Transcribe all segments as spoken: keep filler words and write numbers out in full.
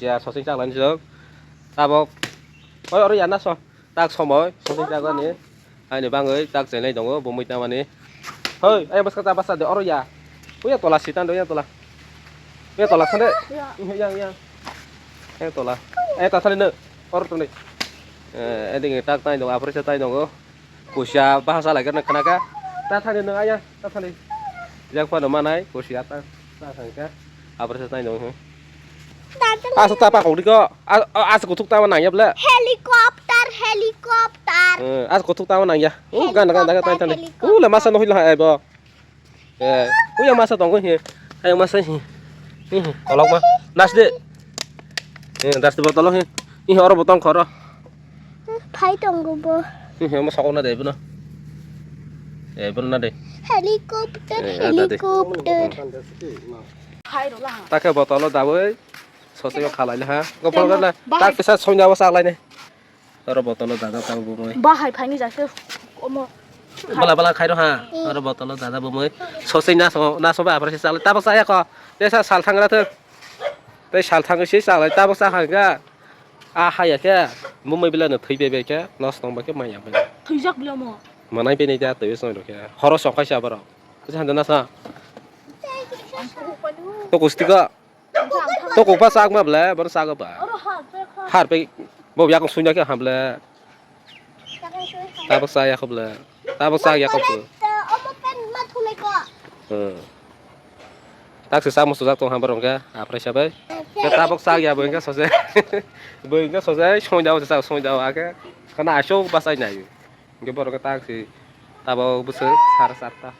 Ya, sosing chak laini sok. Tabok. Oi, oro ya na so. Tak somoi, sosing chak laini. Ani bangoi tak chenai tongo, bumui tamani. Hoi, ayang bwskang ta basa de, oro ya. Uya tola sitan do, uya tola. Uya tola sande. Yang, yang. Yang tola. Eh, ta sande no. Oro tongnai. Eh, ending tak tai tongo, aphre sa tai tongo. Kusia bahasa lagi na khnaka. Ta thani nang aya, ta thani. Yang phano manai kusia ta, ta thangka. Aphre sa tai tongo. Asa ta pa kok diko. Asa kuthuk ta nang ya ble. Helicopter, helicopter. Eh, asa kuthuk ta nang ya. Uh, gana gana gana tai thani. Helicopter, helicopter. Uh, le masa no hila ai bo. Eh, uya masa tongo he. Ayang masa he. He, kolok ma. Das de. Eh, das de botolo he. He, oro botong khoro. Phai tongo bo. He, he, mo sokok na de bono. Eh, bono na de. Helicopter, eh, ada de. Helicopter. Phai ro la. Ta khe botolo daboi. Sosai khalai le ha. Gopol gana. Tak kisa sonja bo sak lai ne. Oro botolo dada tabok bumui. Bahai phaini jase omo. Bala bala khairo ha. Mm. Oro botolo dada bumui. Sosai naso, naso ba aphre se chalai. Tabok chaya kho. Tesa sal thangra thok. Tei sal thangwi se chalai. Tabok cha kha ga. A haya khe. Bumui bila no thwi bebe khe. Nos tong ba khe maya bai. Thwijak bila mo. Manai bini da twi song rokhe. Horo song khaisa borok. Kisa handa nasa. To kusti ka. To kokba sak ma ble, bono sak ba. Oro har pe kha. Har pe, bo yakung sunya khe ham ble. Tabok sa ya kho ble. Tabok sa ya kho ble. Omo pen ma thulai ko. Hmm. Tak se samo sujak tong ham borong khe, aphre sa bai. Khe tabok sak ya bo hingke sose. Bo hingke sose, song dao, sak song dao, ake. Khana asok basai nai. Hingke borok khe tak se, tabok bwswk sara satta.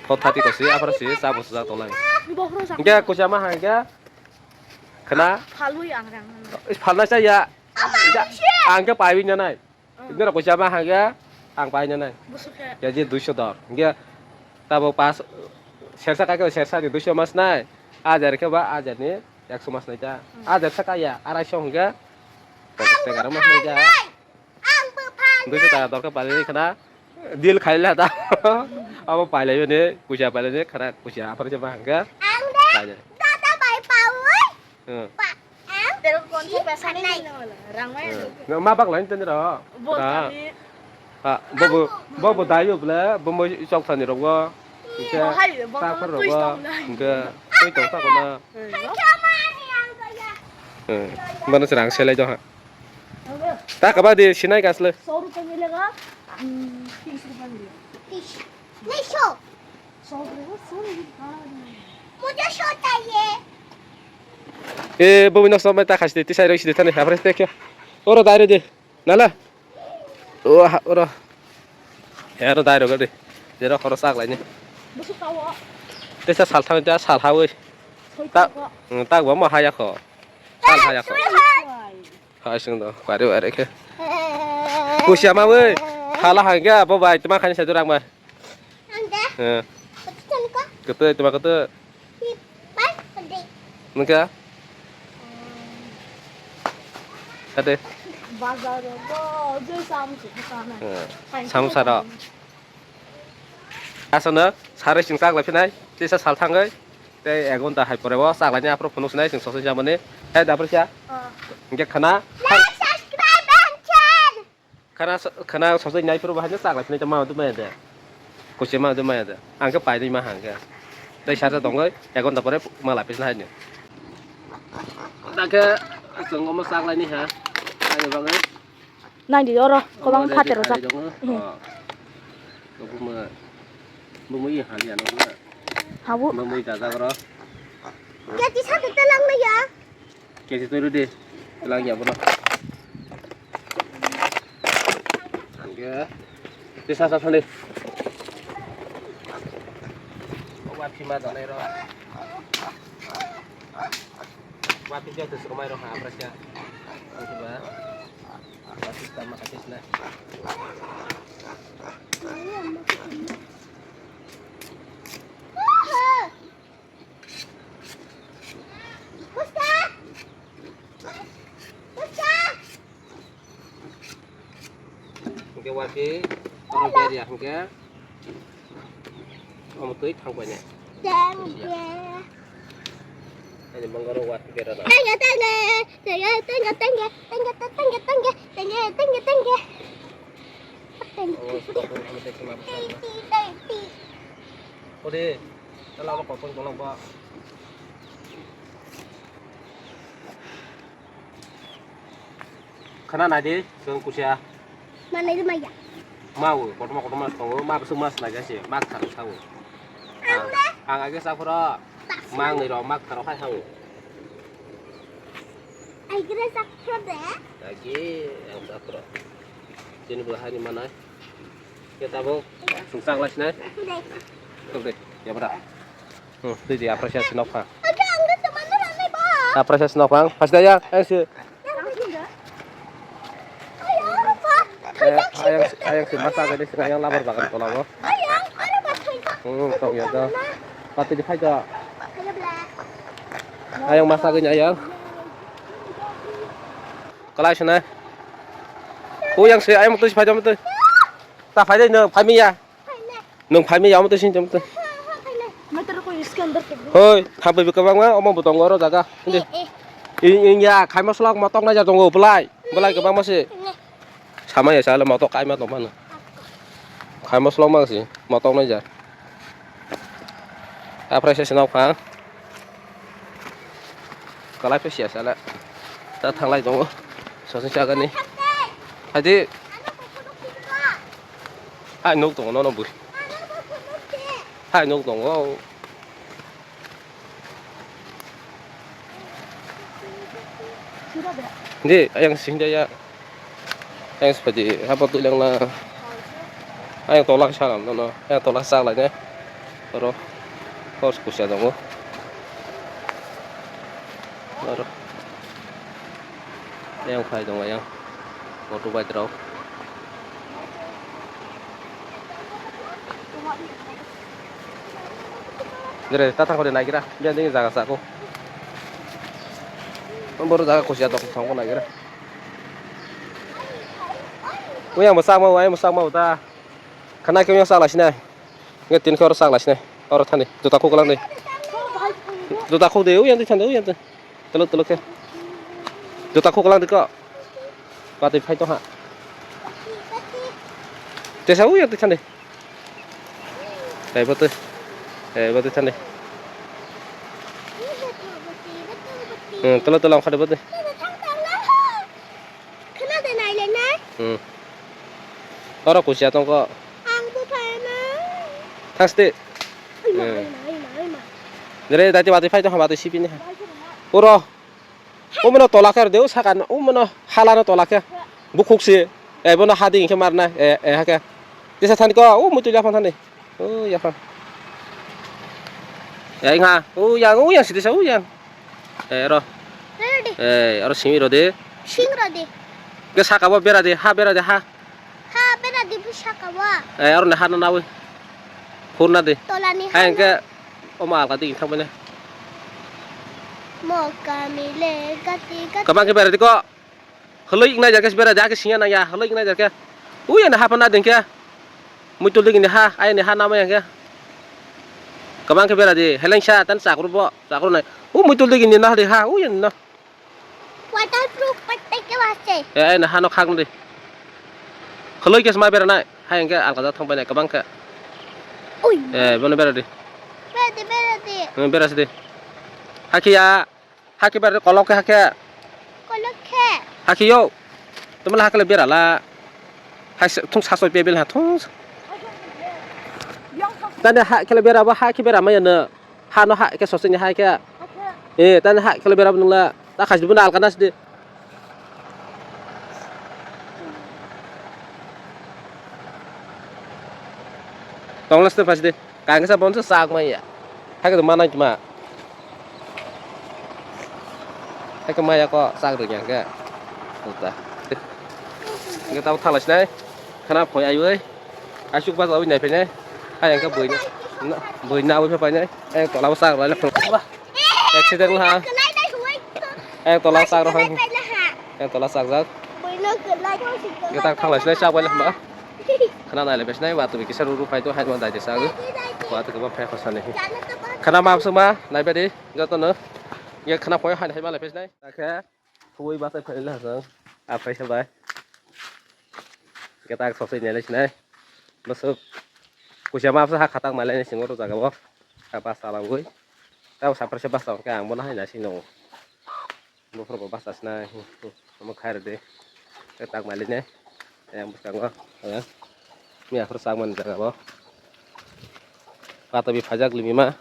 Pho thati ko si, aphar si, sa bo sujak tolai. Hingke kuchama hangke, khna. Phalwi ang rang. Is phalna cha ya. Ang ke paiwi nanai. Ibnero kuchama hangke, ang pai nanai. Busuk he. Keji duiso dor. Hingke tabo pas, sersa kai ke sersa ni duiso mas nai. Ajar ke ba ajar ni ekso mas nai ta. Ajar sa kaya, araiso hingke. Pokok te garam mas nai ta. Ang bwphang. Duiso taka dorkar pailai khna. Deal khailai ta. Abo pailai ni, kusia pailai ni khna, kusia aphar se ma hangka. Ang de. Pailai. Dada bai paui. Hmm. Pa, ang. Tero kon se pesa ni nai. Rang mai. Hmm. Ma bak lain tani ro. Bo tani. Ha, bo bo, bo bo dayo ble, bo mo chok thani ro bo. Ike. Bo hai, bo ta ko khor ro twist bo. Tong nai. Ike. Twi tong ta ko na. Hmm. Hmm. Bana serang selai do ha. Ta kaba di sinai gasle. सौ रुपए मिलेगा, हम्म, तीस रुपए मिलेगा। तीस। नहीं, सौ। सौ रुपए को सौ नहीं, हाँ। मुझे सौ चाहिए। E, bo bini nok somai ta khasi de, tisai roi sidi thani, hapre te kyo. Oro dai roi de. Nala. O, ha, oro. He, oro dai roi de. Jero khoro sak lai ni. Tesa sal thang, ta sal ha oi. Ta, mm, ta bo mo ha ya kho. Sal ha ya kho. Hai sing do, pari pari khe. Kusia ma wi, khala hangya, bo bai, tuma khani sa durang bai. Ande. Eh. Kutu tani ko? Kutu, tuma kutu. Hi, pai, ande. Nungka? Kate. Bazar ro, joi samu su sana. Eh. Samu sara. Aswkno sarwi chwng chak lai phinai, tisa sal thangwi, tei ek ghonta hai pore o chak laini aphuru phunuk sinai chwng sosoi chamani. Hai da phuru cha. Oh. Hingke khana. Like, subscribe and share. Khana so-, khana sosoi nai phuru bahai no chak lai phinai tamo maya de. Kuchi maya de maya de. Ang khe painwi ma hang khe. Tei sarsa tongwi ek ghonta pore ma lai phinai haino. Da khe chwng omo chak laini ha. Haino bagwi. Nai di oro, kobang phater rojak. Bumui, bumui hali ano na. Habu. Bumui jajak oro. Keti sa tu telang na ya. Keti tu di, telang ya bono. Angge, di sa sa thani. Oba phima donai ro. Oba phima tu sumai ro ha, bersia. Coba. Hingke wati, oro beria hingke. Omo twi thang paine. Thank you. Ani mangaro wat bera da. Tenge, tenge, tenge, tenge, tenge, tenge, tenge, tenge, tenge, tenge, tenge. Tenge. Oh, sepatu kamu teh cuma besar, nah. Titi, titi. Ode, kalau lo popon kolok ba. Khana nai di, chwng kusia. Manai di maya. Mawo, kotorma kotorma tongo, ma bwswk mas nai jase, mak tharo sao. Ang Ang, de. Ang age saphoro, Tak mang ni rok mak tharo khai sao. Ai gre saphoro de. Age, ang saphoro. Chini bo hani manai. Ke tabuk, sungsa ang lai sinai. De. Tok de, ya bra. Hmm, twi di, aphra sia sinok phang. Oke, ang de teman na nai ba. Aphra sia sinok phang. Pas da ya, eh, si. Ayang, ayang, ayang si masa gani sini ayang labar bagan tola bo. Ayang, ada batu itu. Hmm, tong ya da. Pati di phai da. Ayo, bla. Ayang masa gani ayang. Kalai sana. Oh, yang si ayang tu si phai da tu. Ta phai da no, phai mi ya. Nwng phai mi ya omo twi sini tong twi. Motor ko iskandar ke. Hoi, thapai bo kwbangma omo bo tongo oro jaga. Hindi. Eh, eh. Ing, ing ya, khaima slok ma toknai ja tongo, belai. Belai kwbangma se. Sama ya sale ma tok kaima tong mano. Khaima slok ma se, ma toknai ja. Aphra se sinok phang. Kalai phe siya sala. Ta thanglai tongo. Sosing sagani. Haidi. Hai nuk tongo nono bui. Hai nuk tongo. Di, ayang sing ya. Ayang sepati, hapa tu yang na. Ayang tolak salam no no. Ayang tolak sak lai ne. Oro. Kos kusia tongo. Oro. Ayang phai tongo ayang. Motorbike rok. Dere, ta thang kore naigira. Biya ding jaga sako. Boro jaga kusia tok thang ko naigira. Uyang bo sakma, uyang bo sakma uta. Khana khe uyang saklai sinai. Nge tin khe oro saklai sinai. Oro thani. Juta khuk lang di. Juta khuk di, uyang di thani, uyang di. Tolo, tolo khe. Juta khuk lang di ko. Pati phai to ha. Tesa uyang di thani. Ei, bwtwi. Ei, bwtwi thani. Hmm, tolo, tolo, ang khadi bwtwi. Khwnade naile na? Hmm. Oro kusia tongko. Ang bo phaina. Thangste. Oi ma, Hmm. oi ma, oi ma, oi ma. Dere, dati bati phai tongkha, bati sipini. Bai se ma. Oro. O mano tola khe de, o saka no, o mano hala no tola khe. Bukhuk se. E bono hadi hinkhe marna. E, e hake. Tisa thani ko, o muitu japhang thani. O yaphang. E nga, o yang, o yang sidi sa, o yang. E ro. Ready. E aro simi ro de. Sing ro de. Ke saka bo bera de, ha bera de, ha. Ha bera de bu saka bo. E aro ne ha na nawi. Hurna de. Tola ni ha. Hai ke. Oma alga digi thang bene. Mo kamile gati gati. Kabang ke bera de ko. Haloi iknai jar ke bera de ke siya na ya. Haloi iknai jar ke. Uya na ha pana ding ke. Muitul digi ni ha. Ai ni ha nama ya ke. Kabang ke bera de. Heleng sa tan sakru bo. Sakru nai. U muitul digi ni na de ha. Uya na. Waterproof patte ke waste. E, e, na hano khak nadi. Khloi ke sma bera nai. Hai engke alka ja thang pai nai kabang khe. Ui. E, bono bera di. Bera di, bera di. Hmm, bera sidi. Hakhe ya. Hakhe bera di kolok khe hakhe. Kolok khe. Hakhe yo. Tumla hakle bera la. Hai thung sasoi pe bil ha thung. Tani hakle bera ba hakhe bera maya no. Hano ha ke sosini ha ke. E, tani ha kele bera nungla. Ta khajdi buna alkana sidi. Tonglas te phajdi. Kangsa bonsa sak maya. Ha ke mana kima. Ha ke maya ko sak ring ke. Uta. Nge tau thalas nai. Khana phoi ayoi. Asuk bas awi nai phai nai. Hai ang khe bui na, bui na awi phai nai. Ang tola bwsa rok lai phai. Accident ha. Ang tola bwsa rok hang. Ang tola bwsa rok. Getak thang lai sinai chak bai lai ma. Khana nai lai bai sinai wa tu kisa ruru phai tu hai ma dai de sa. Wa tu kebang phai khosani. Khana ma bwsa ma nai bai de joto no. Ye khana phoi hai hai malai pes nai. Takhe phoi basa phai la sang. A phai sa bai. Ke tak sosai nai lai sinai. Bwswk kusia ma bwsa ha khatak malai ni singo rw jaga bo. Ha basa langwi. Tabo saprasa basa hwnkhe ang bono hai nai sino. Buphuru bo basa sinai. Omo khai rwdi. Tei tak malai ni. Yang bwskango. Miya phuru chakmani jaga bo. Patabi phaijak limima.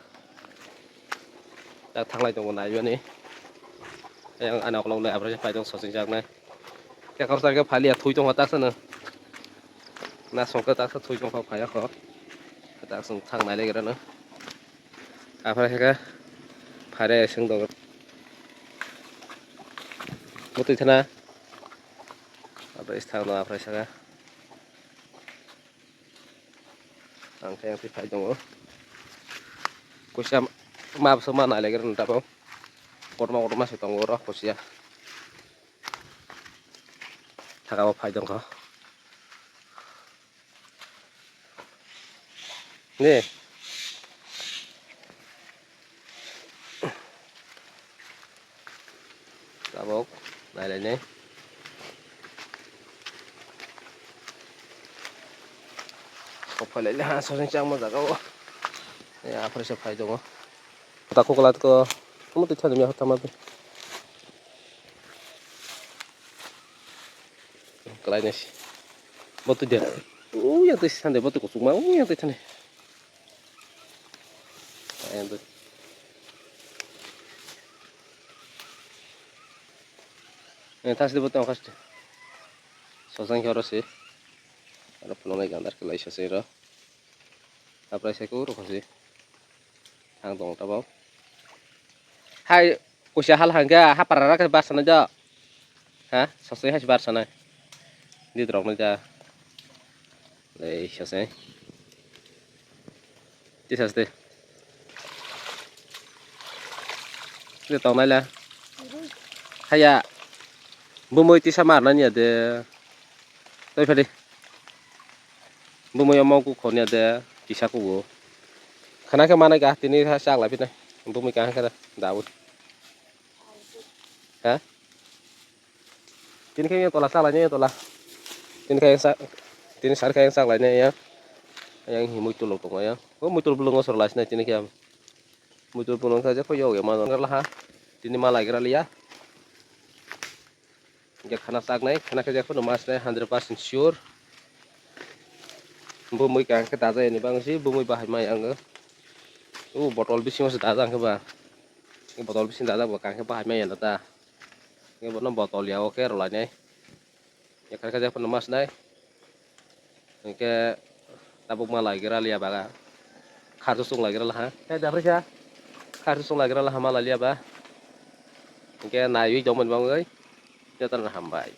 Tak thanglai tongo naibani. Yang ani okolog le abrasa paitong sosing jaknai. Kekar sa khe phaliya thui tongkha taksa no. Na songkhe taksa thui tongkha phaiya kho. Tak song thang nai legra no. Aphra khe phare sing dong. Mutui thana. Aphra is thang no aphra saka. Ang khe ang phai tongo. Kusia ma bwsa ma nai legra no tabo. Kotorma kotorma se tongo oro kusia. Thaka bo phai tongkha. Ni. Tabok nai lai nai. Kok phai lai ha sosing chang ma jaga o. Ya phai se phai tongo. Tako kala ko. Omo twi thani ya tama twi. Kalai nai si. Bo twi de. U yang twi sande bo twi kuchuk ma. U yang twi thani. Yang twi. Eh, tas de bo tong kas de. Sosang khe oro si. Aro phunuknai gandar khe lai sosai ro. Aprai sai khe oro khosi. Thang tong tabok. Hai, kusia hal hangkhe ha para ra khe bar sanai do. Ha, sosai hai bar sanai. Di drok nai da. Lei sosai. Tisas de. Ni tong nai la. Haya. Bumui tisa mar nani ya de. Toi phadi. Bumui omo ku khon ya de. Tisa ku go. Khana khe manai ka tini ha chak lai phi nai. Bumui ka khe da. Daud. Ha? Tini khe yang tola chak lai nai yang tola. Tini khe yang sa-, tini sar khe yang chak lai nai yang. Yang hi muitu lok tongo yang. O muitu bulung o sor lai sinai tini khe. Muitu bulung khe je kho yog ya ma jang la ha. Tini ma lai gra liya. Hingke khana chaknai, khana khe jephano ma sinai hundred percent sure. Bumui kaham khe dajak yani bang si, bumui bahai mai ang o. O botol bisingo se dajak ang khe ba. O botol bising dajak bo kaham khe bahai mai ya ta. Hingke bono botol ya o khe rwlainai. Ya khana khe jephano ma sinai. Hingke tabuk ma lai gra liya baga. Kharsu sung lai gra laha. Hei, da phai sa. Kharsu sung lai gra laha ma lai liya ba. Hingke naiwi tongmani bagwi jotono hambai.